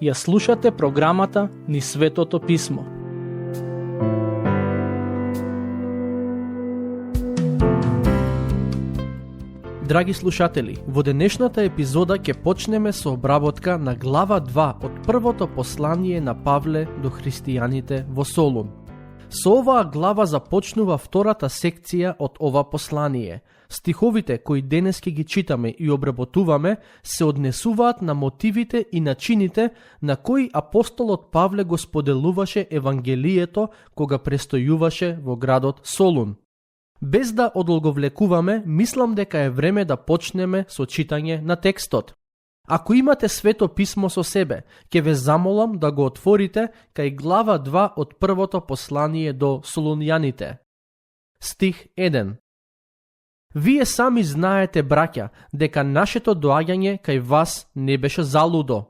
Ја слушате програмата Низ Светото Писмо. Драги слушатели, во денешната епизода ќе почнеме со обработка на глава 2 од првото послание на Павле до христијаните во Солун. Со оваа глава започнува втората секција од ова послание. Стиховите кои денес ќе ги читаме и обработуваме се однесуваат на мотивите и начините на кои апостолот Павле го споделуваше Евангелието кога престојуваше во градот Солун. Без да одолговлекуваме, мислам дека е време да почнеме со читање на текстот. Ако имате Свето писмо со себе, ќе ве замолам да го отворите кај глава 2 од првото послание до Солунјаните. Стих 1. Вие сами знаете, браќа, дека нашето доаѓање кај вас не беше залудо.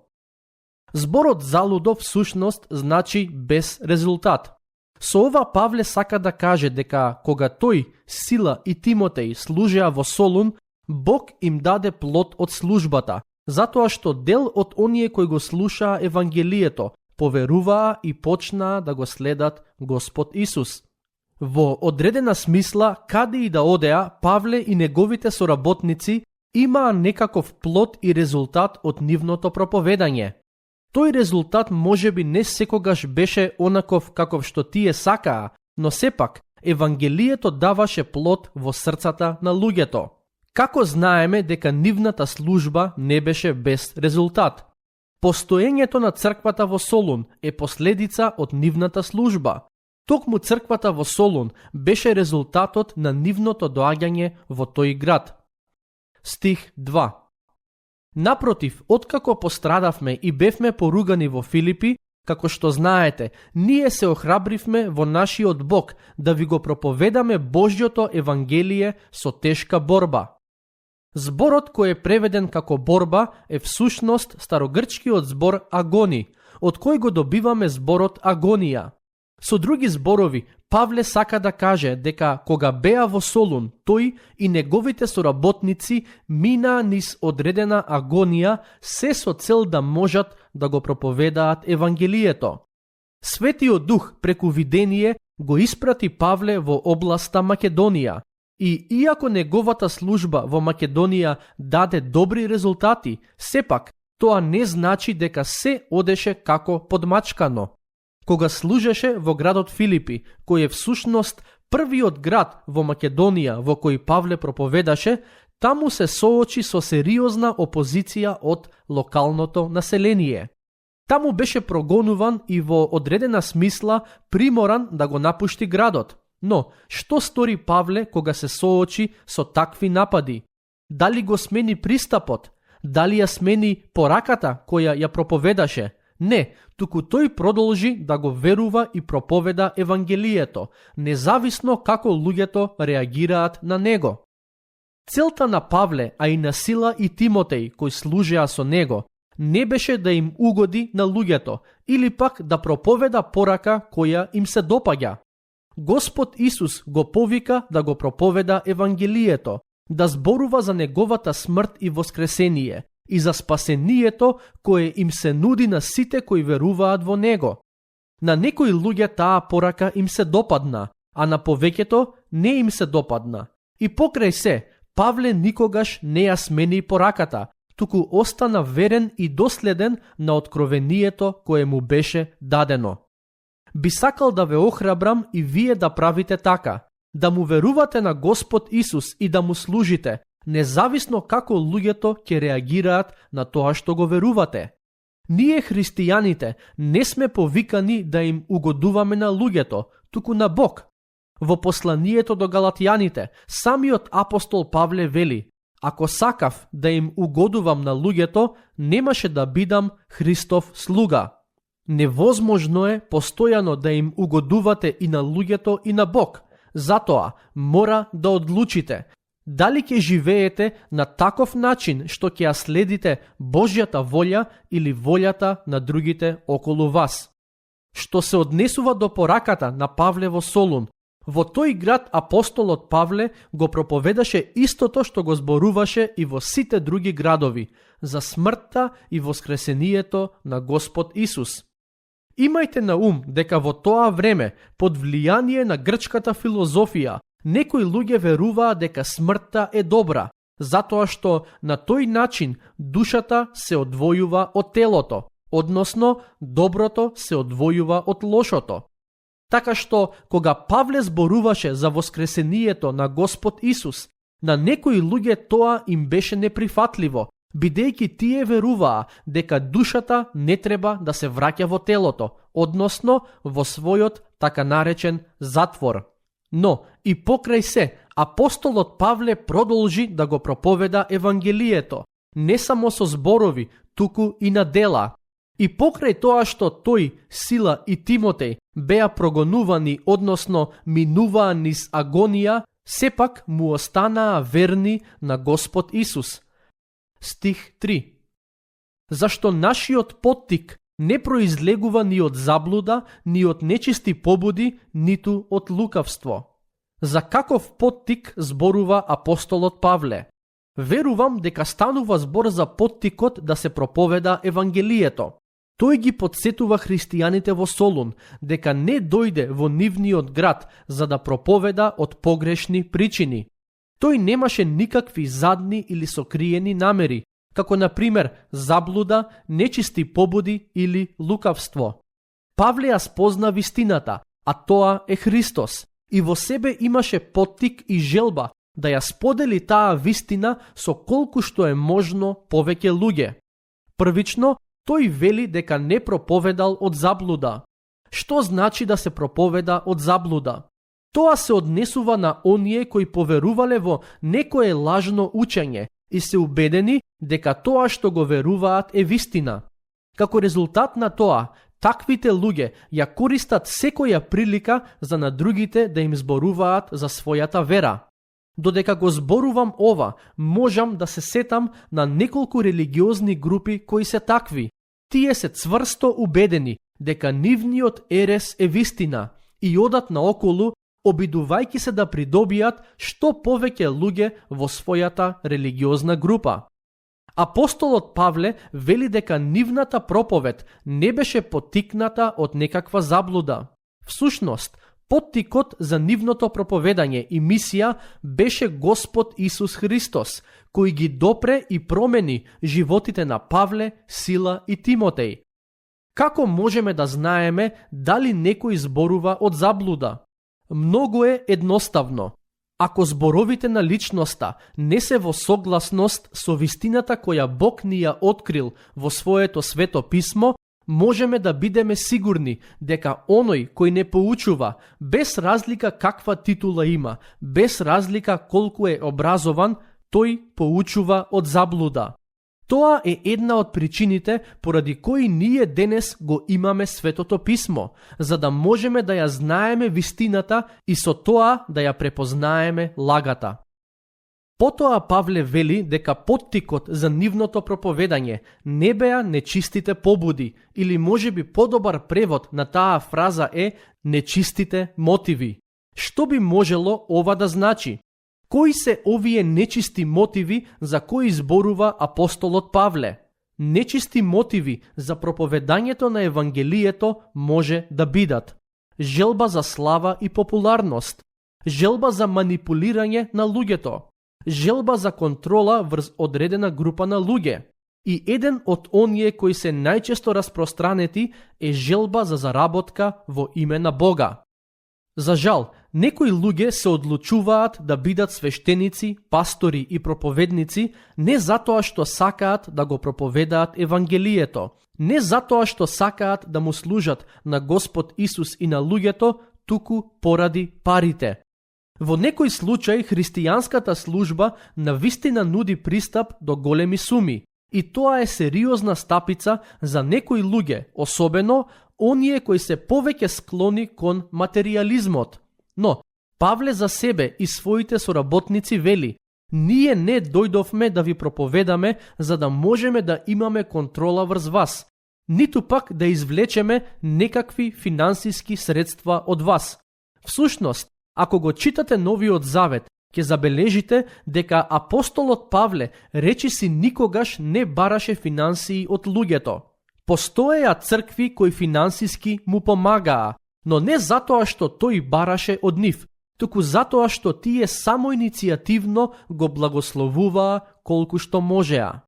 Зборот залудо всушност значи без резултат. Со ова Павле сака да каже дека кога тој, Сила и Тимотеј служеа во Солун, Бог им даде плод од службата, затоа што дел од оние кои го слушаа Евангелието поверуваа и почнаа да го следат Господ Исус. Во одредена смисла, каде и да одеа, Павле и неговите соработници имаа некаков плод и резултат од нивното проповедање. Тој резултат можеби не секогаш беше онаков каков што тие сакаа, но сепак Евангелието даваше плод во срцата на луѓето. Како знаеме дека нивната служба не беше без резултат? Постоењето на црквата во Солун е последица од нивната служба. Токму црквата во Солун беше резултатот на нивното доаѓање во тој град. Стих 2. Напротив, откако пострадавме и бевме поругани во Филипи, како што знаете, ние се охрабривме во нашиот Бог да ви го проповедаме Божјото Евангелие со тешка борба. Зборот кој е преведен како борба е всушност старогрчкиот збор агони, од кој го добиваме зборот агонија. Со други зборови, Павле сака да каже дека кога беа во Солун, тој и неговите соработници минаа низ одредена агонија се со цел да можат да го проповедаат Евангелието. Светиот Дух преку видение го испрати Павле во областа Македонија и иако неговата служба во Македонија даде добри резултати, сепак тоа не значи дека се одеше како подмачкано. Кога служеше во градот Филипи, кој е всушност првиот град во Македонија во кој Павле проповедаше, таму се соочи со сериозна опозиција од локалното население. Таму беше прогонуван и во одредена смисла приморан да го напушти градот. Но, што стори Павле кога се соочи со такви напади? Дали го смени пристапот? Дали ја смени пораката која ја проповедаше? Не, туку тој продолжи да го верува и проповеда Евангелието, независно како луѓето реагираат на него. Целта на Павле, а и на Сила и Тимотеј, кои служеа со него, не беше да им угоди на луѓето, или пак да проповеда порака која им се допаѓа. Господ Исус го повика да го проповеда Евангелието, да зборува за неговата смрт и воскресение, и за спасението кое им се нуди на сите кои веруваат во него. На некои луѓе таа порака им се допадна, а на повеќето не им се допадна. И покрај се, Павле никогаш не ја смени пораката, туку остана верен и доследен на откровението кое му беше дадено. Би сакал да ве охрабрам и вие да правите така, да му верувате на Господ Исус и да му служите, независно како луѓето ќе реагираат на тоа што го верувате. Ние христијаните не сме повикани да им угодуваме на луѓето, туку на Бог. Во посланието до Галатјаните, самиот апостол Павле вели: ако сакав да им угодувам на луѓето, немаше да бидам Христов слуга. Невозможно е постојано да им угодувате и на луѓето и на Бог. Затоа мора да одлучите дали ќе живеете на таков начин што ќе ја следите Божјата волја или волјата на другите околу вас. Што се однесува до пораката на Павле во Солун, Во тој град апостолот Павле го проповедаше истото што го зборуваше и во сите други градови, за смртта и воскресението на Господ Исус. Имајте на ум дека во тоа време, под влијание на грчката филозофија, некои луѓе веруваа дека смртта е добра, затоа што на тој начин душата се одвојува од телото, односно доброто се одвојува од лошото. Така што, кога Павле зборуваше за воскресението на Господ Исус, на некои луѓе тоа им беше неприфатливо, бидејќи тие веруваа дека душата не треба да се враќа во телото, односно во својот така наречен затвор. Но и покрај се, апостолот Павле продолжи да го проповеда Евангелието, не само со зборови, туку и на дела. И покрај тоа што тој, Сила и Тимотеј беа прогонувани, односно минуваа низ агонија, сепак му останаа верни на Господ Исус. Стих 3. Зашто нашиот поттик не произлегува ни од заблуда, ни од нечисти побуди, ниту од лукавство. За каков поттик зборува апостолот Павле? Верувам дека станува збор за поттикот да се проповеда Евангелието. Тој ги подсетува христијаните во Солун дека не дојде во нивниот град за да проповеда од погрешни причини. Тој немаше никакви задни или сокриени намери, како на пример заблуда, нечисти побуди или лукавство. Павле ја спозна вистината, а тоа е Христос, и во себе имаше поттик и желба да ја сподели таа вистина со колку што е можно повеќе луѓе. Првично, тој вели дека не проповедал од заблуда. Што значи да се проповеда од заблуда? Тоа се однесува на оние кои поверувале во некое лажно учење и се убедени дека тоа што го веруваат е вистина. Како резултат на тоа, таквите луѓе ја користат секоја прилика за на другите да им зборуваат за својата вера. Додека го зборувам ова, можам да се сетам на неколку религиозни групи кои се такви. Тие се цврсто убедени дека нивниот ерес е вистина и одат наоколу, обидувајќи се да придобијат што повеќе луѓе во својата религиозна група. Апостолот Павле вели дека нивната проповед не беше поттикната од некаква заблуда. Всушност, поттикот за нивното проповедање и мисија беше Господ Исус Христос, кој ги допре и промени животите на Павле, Сила и Тимотеј. Како можеме да знаеме дали некој зборува од заблуда? Многу е едноставно. Ако зборовите на личноста не се во согласност со вистината која Бог ни ја открил во своето свето писмо, можеме да бидеме сигурни дека оној кој не поучува, без разлика каква титула има, без разлика колку е образован, тој поучува од заблуда. Тоа е една од причините поради кои ние денес го имаме Светото писмо, за да можеме да ја знаеме вистината и со тоа да ја препознаеме лагата. Потоа Павле вели дека поттикот за нивното проповедање не беа нечистите побуди, или можеби подобар превод на таа фраза е нечистите мотиви. Што би можело ова да значи? Кои се овие нечисти мотиви за кои зборува апостолот Павле? Нечисти мотиви за проповедањето на Евангелието може да бидат желба за слава и популарност, желба за манипулирање на луѓето, желба за контрола врз одредена група на луѓе. И еден од оние кои се најчесто распространети е желба за заработка во име на Бога. За жал, некои луѓе се одлучуваат да бидат свештеници, пастори и проповедници не затоа што сакаат да го проповедаат Евангелието, не затоа што сакаат да му служат на Господ Исус и на луѓето, туку поради парите. Во некој случај христијанската служба навистина нуди пристап до големи суми, и тоа е сериозна стапица за некои луѓе, особено оние кои се повеќе склони кон материјализмот. Но Павле за себе и своите соработници вели: ние не дојдовме да ви проповедаме за да можеме да имаме контрола врз вас, ниту пак да извлечеме некакви финансиски средства од вас. Всушност, Ако го читате Новиот Завет, ќе забележите дека апостолот Павле речиси никогаш не бараше финансии од луѓето. Постоеа цркви кои финансиски му помагаа, но не затоа што тој бараше од нив, туку затоа што тие самоиницијативно го благословуваа колку што можеа.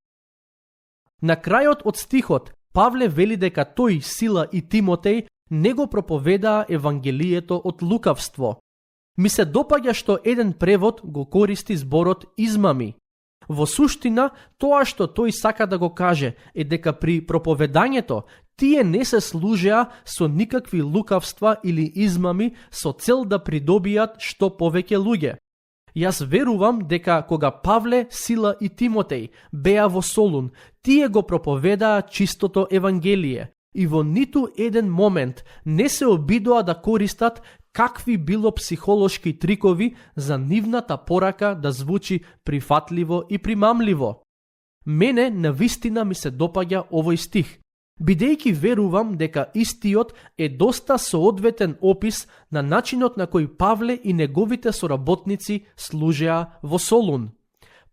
На крајот од стихот, Павле вели дека тој, Сила и Тимотеј не го проповедаа евангелието од лукавство. Ми се допаѓа што еден превод го користи зборот измами. Во суштина, тоа што тој сака да го каже е дека при проповедањето тие не се служеа со никакви лукавства или измами со цел да придобијат што повеќе луѓе. Јас верувам дека кога Павле, Сила и Тимотеј беа во Солун, тие го проповедаа чистото евангелие и во ниту еден момент не се обидоа да користат какви било психолошки трикови за нивната порака да звучи прифатливо и примамливо. Мене навистина ми се допаѓа овој стих, бидејќи верувам дека истиот е доста соодветен опис на начинот на кој Павле и неговите соработници служеа во Солун.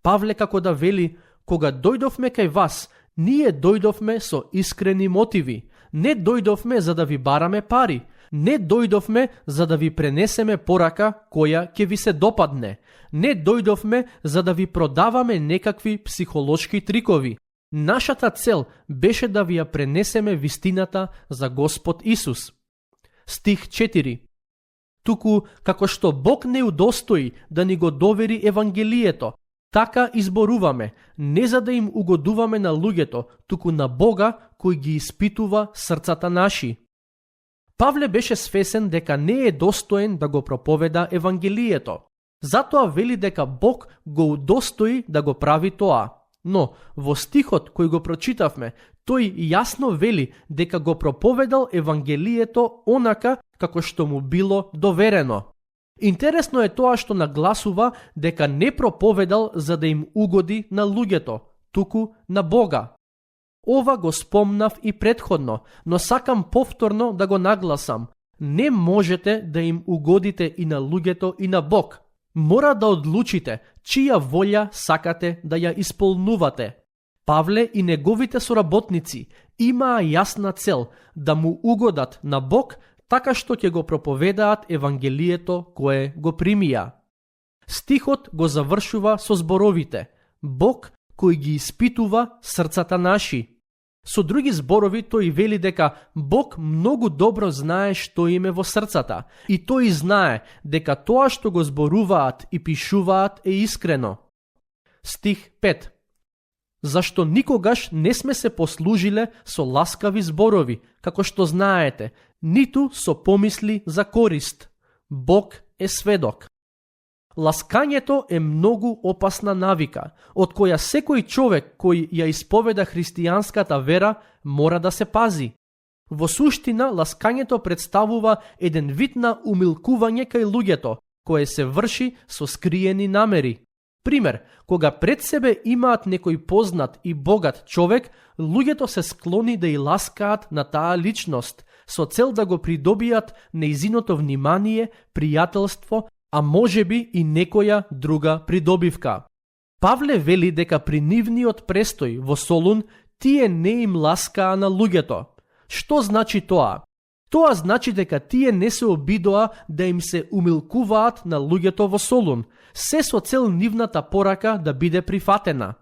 Павле како да вели: кога дојдовме кај вас, ние дојдовме со искрени мотиви. Не дојдовме за да ви бараме пари. Не дојдовме за да ви пренесеме порака која ќе ви се допадне. Не дојдовме за да ви продаваме некакви психолошки трикови. Нашата цел беше да ви ја пренесеме вистината за Господ Исус. Стих 4. Туку како што Бог не удостои да ни го довери евангелието, така изборуваме, не за да им угодуваме на луѓето, туку на Бога кој ги испитува срцата наши. Павле беше свесен дека не е достоен да го проповеда евангелието. Затоа вели дека Бог го удостои да го прави тоа. Но во стихот кој го прочитавме, тој јасно вели дека го проповедал евангелието онака како што му било доверено. Интересно е тоа што нагласува дека не проповедал за да им угоди на луѓето, туку на Бога. Ова го спомнав и предходно, но сакам повторно да го нагласам. Не можете да им угодите и на луѓето и на Бог. Мора да одлучите чија волја сакате да ја исполнувате. Павле и неговите соработници имаа јасна цел да му угодат на Бог, така што ќе го проповедаат евангелието кое го примија. Стихот го завршува со зборовите: Бог кој ги испитува срцата наши. Со други зборови тој вели дека Бог многу добро знае што им е во срцата и тој знае дека тоа што го зборуваат и пишуваат е искрено. Стих 5. Зашто никогаш не сме се послужиле со ласкави зборови, како што знаете, ниту со помисли за корист. Бог е сведок. Ласкањето е многу опасна навика, од која секој човек кој ја исповеда христијанската вера мора да се пази. Во суштина, ласкањето представува еден вид на умилкување кај луѓето, кое се врши со скриени намери. Пример, кога пред себе имаат некој познат и богат човек, луѓето се склони да и ласкаат на таа личност, со цел да го придобијат нејзиното внимание, пријателство, а можеби и некоја друга придобивка. Павле вели дека при нивниот престој во Солун тие не им ласкаа на луѓето. Што значи тоа? Тоа значи дека тие не се обидоа да им се умилкуваат на луѓето во Солун, се со цел нивната порака да биде прифатена.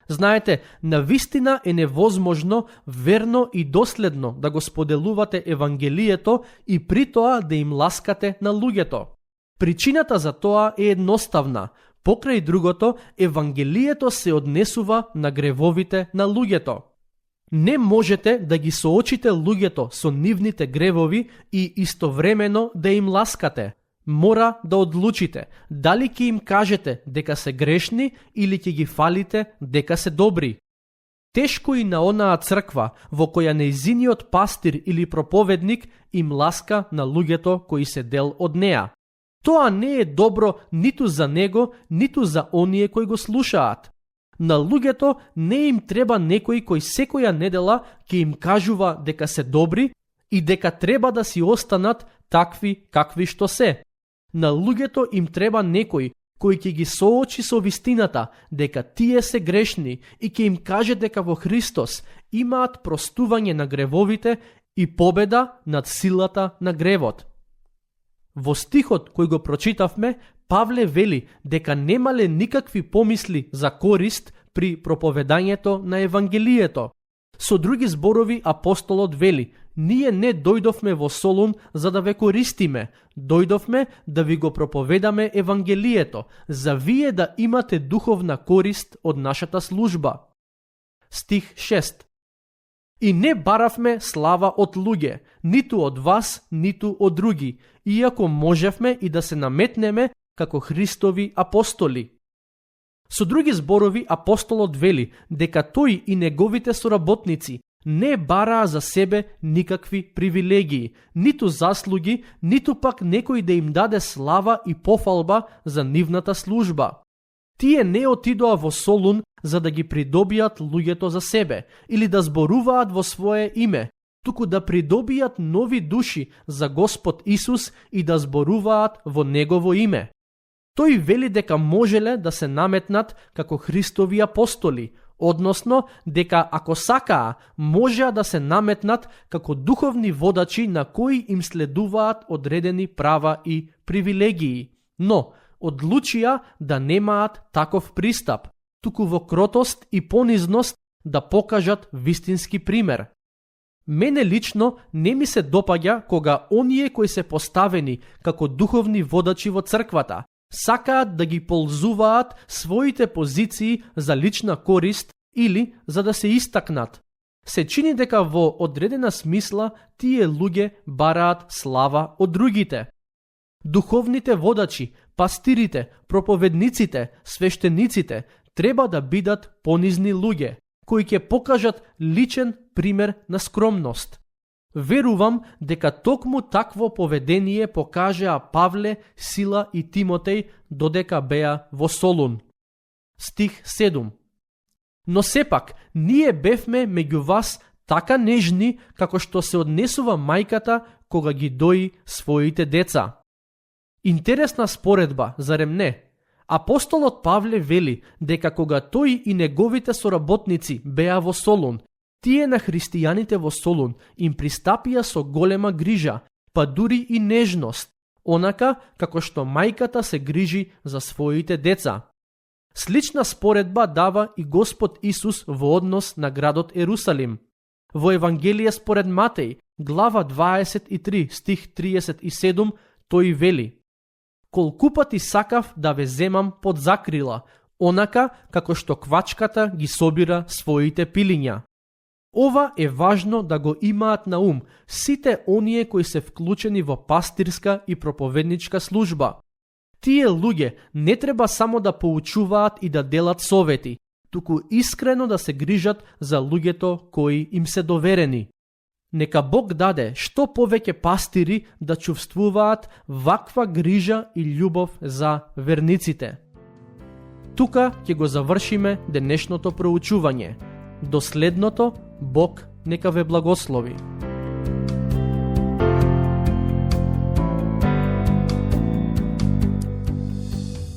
Знаете, навистина е невозможно верно и доследно да го споделувате евангелието и при тоа да им ласкате на луѓето. Причината за тоа е едноставна. Покрај другото, евангелието се однесува на гревовите на луѓето. Не можете да ги соочите луѓето со нивните гревови и истовремено да им ласкате. Мора да одлучите дали ќе им кажете дека се грешни или ќе ги фалите дека се добри. Тешко и на онаа црква во која нејзиниот пастир или проповедник им ласка на луѓето кои се дел од неа. Тоа не е добро ниту за него, ниту за оние кои го слушаат. На луѓето не им треба некој кој секоја недела ќе им кажува дека се добри и дека треба да си останат такви какви што се. На луѓето им треба некој кој ќе ги соочи со вистината дека тие се грешни и ќе им каже дека во Христос имаат простување на гревовите и победа над силата на гревот. Во стихот кој го прочитавме, Павле вели дека немале никакви помисли за корист при проповедањето на Евангелието. Со други зборови, апостолот вели: ние не дојдовме во Солун за да ве користиме, дојдовме да ви го проповедаме Евангелието, за вие да имате духовна корист од нашата служба. Стих 6. И не баравме слава од луѓе, ниту од вас, ниту од други, иако можевме и да се наметнеме како Христови апостоли. Со други зборови, апостолот вели дека тој и неговите соработници не бараа за себе никакви привилегии, ниту заслуги, ниту пак некој да им даде слава и пофалба за нивната служба. Тие не отидоа во Солун за да ги придобијат луѓето за себе или да зборуваат во свое име, туку да придобијат нови души за Господ Исус и да зборуваат во Негово име. Тој вели дека можеле да се наметнат како Христови апостоли, односно дека ако сакаа, можеа да се наметнат како духовни водачи на кои им следуваат одредени права и привилегии, но одлучија да немаат таков пристап, туку во кротост и понизност да покажат вистински пример. Мене лично не ми се допаѓа кога оние кои се поставени како духовни водачи во црквата сакаат да ги ползуваат своите позиции за лична корист или за да се истакнат. Се чини дека во одредена смисла тие луѓе бараат слава од другите. Духовните водачи, пастирите, проповедниците, свештениците треба да бидат понизни луѓе, кои ќе покажат личен пример на скромност. Верувам дека токму такво поведение покажаа Павле, Сила и Тимотеј додека беа во Солун. Стих 7. Но сепак, ние бевме меѓу вас така нежни како што се однесува мајката кога ги дои своите деца. Интересна споредба, зарем не? Апостолот Павле вели дека кога тој и неговите соработници беа во Солун, тие на христијаните во Солун им пристапија со голема грижа, па дури и нежност, онака како што мајката се грижи за своите деца. Слична споредба дава и Господ Исус во однос на градот Ерусалим. Во Евангелие според Матеј, глава 23, стих 37, тој вели: колку пати сакав да ве земам под закрила, онака како што квачката ги собира своите пилиња. Ова е важно да го имаат на ум сите оние кои се вклучени во пастирска и проповедничка служба. Тие луѓе не треба само да поучуваат и да делат совети, туку искрено да се грижат за луѓето кои им се доверени. Нека Бог даде што повеќе пастири да чувствуваат ваква грижа и љубов за верниците. Тука ќе го завршиме денешното проучување. До следното, Бог нека ве благослови.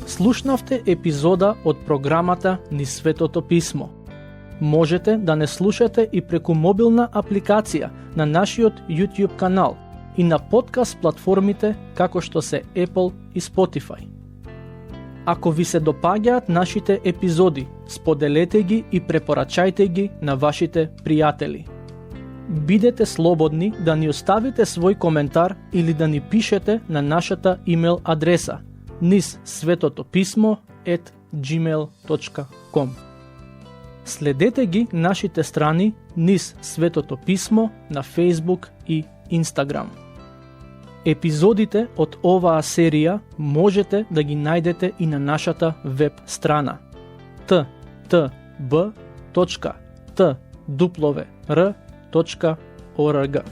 Слушнавте епизода од програмата Низ Светото Писмо. Можете да не слушате и преку мобилна апликација на нашиот YouTube канал и на подкаст платформите како што се Apple и Spotify. Ако ви се допаѓаат нашите епизоди, споделете ги и препорачајте ги на вашите пријатели. Бидете слободни да ни оставите свој коментар или да ни пишете на нашата имейл адреса nizsvetotopисmo@gmail.com. Следете ги нашите страни Низ Светото Писмо на Facebook и Instagram. Епизодите од оваа серија можете да ги најдете и на нашата веб страна ttb.twr.org.